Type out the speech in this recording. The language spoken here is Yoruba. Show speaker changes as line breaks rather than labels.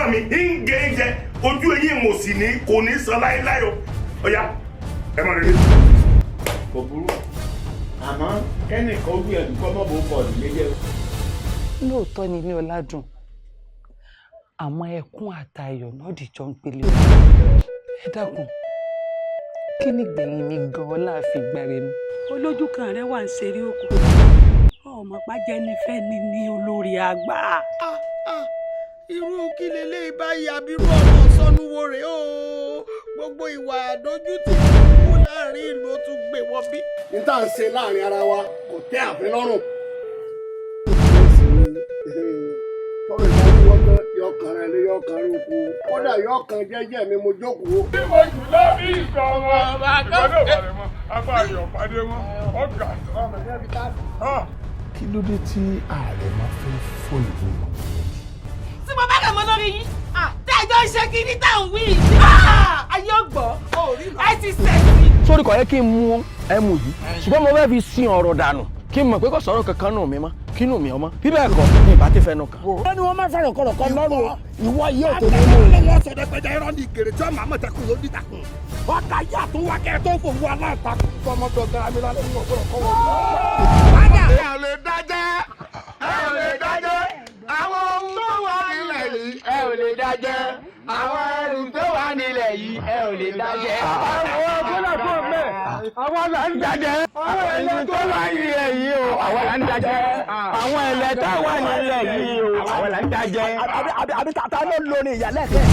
Ẹ̀gbọ́n mi ń gé jẹ ojú eyín mo sì ní kò ní san láéláé o. Ọ̀ya ẹ máa rere.
Kò burú, àmọ́ kẹ́nìkan ó gbìyànjú kọ́ mọ́ bó kọ̀ ọ̀dùn méjì.
Lóòótọ́ ni ilé ọlá dùn, àmọ́ ẹkún àtayọ̀ náà dìjọ ń pélé. Ẹ dákun, kí ni gbẹ̀yìn mi gan-an láàfin gbáre mi?
Olójú kan rẹ wà ń ṣeré òkú ọmọ pàjẹnifẹni ní olórí àgbà.
Irú kí leléyìí báyìí? Abirú ọ̀rọ̀ sọnù wo rèé o? Gbogbo ìwà àdójútì wù láàrin ìlú, ó tún gbé wọ bí.
Ní tá à ń ṣe láàrin ara wa kò tẹ́ àfin lọ́rùn. Tọ́lá ìdájú wọ́n tán yọkàn rẹ̀ lé yọkàn rẹ̀ oko, kódà yọkàn jẹ́jẹ́ mi mo jókòó.
Bí mo jù lábí ìgbà wọn ìgbọ́dọ̀ balẹ̀ mọ́ apá rẹ̀ ọ̀pàdé mọ́ ọ̀gá.
Kí ló dé tí ààrẹ máa fẹ́ fọ́ ìlú mọ́?
Tí mo bá kà mọ́ lórí yín tẹ́ ẹjọ́ ń ṣe kí ní tá à ń wí, ayé ọgbọ́ ẹ ti sẹ̀sì.
Sórí kò yẹ kí n mú ẹmu yìí, ṣùgbọ́n mo fẹ́ fi sin ọ̀rọ̀ dànù kí n mọ̀ pé kò sọ̀rọ̀ kankan nù mí mọ́, kí nù mí ọmọ bí bẹ́ẹ̀ kọ́ ní ìbá tí fẹ́ nù kàn.
Wọ́n ní wọ́n máa fẹ́ràn kọ̀rọ̀ kan lọ́rùn o, ìwọ yìí ò tó ní mú.
Wọ́n sọdẹ pẹja irọ́ ní ìgèrè tí wọ́n máa mọ̀ tẹkùn ló dìtàkùn. Ọ̀tá yà tó wá kẹ́ tó fòwú aláǹtakùn tọmọdọ̀ mi lálẹ́ ní ọ̀gbọ́n kọ́ wọn.
Ẹ ò lè dájẹ́, ẹ ò lè dájẹ́ àwọn ohun tó wà nílẹ̀ yìí, ẹ ò lè dájẹ́ àwọn ẹrù tó wà nílẹ̀ yìí, ẹ ò lè dájẹ́.
Àwọn gbọ́dọ̀ tó mẹ́ àwọn là ń dájẹ́. Àwọn ẹlẹ́ tó wà nílẹ̀ yìí o, àwọn là ń dájẹ́. Àwọn ẹlẹ́ tó wà nílẹ̀ yìí o, àwọn là ń dájẹ́.
Àbí tata ló lórí ìyálẹ̀kẹ́.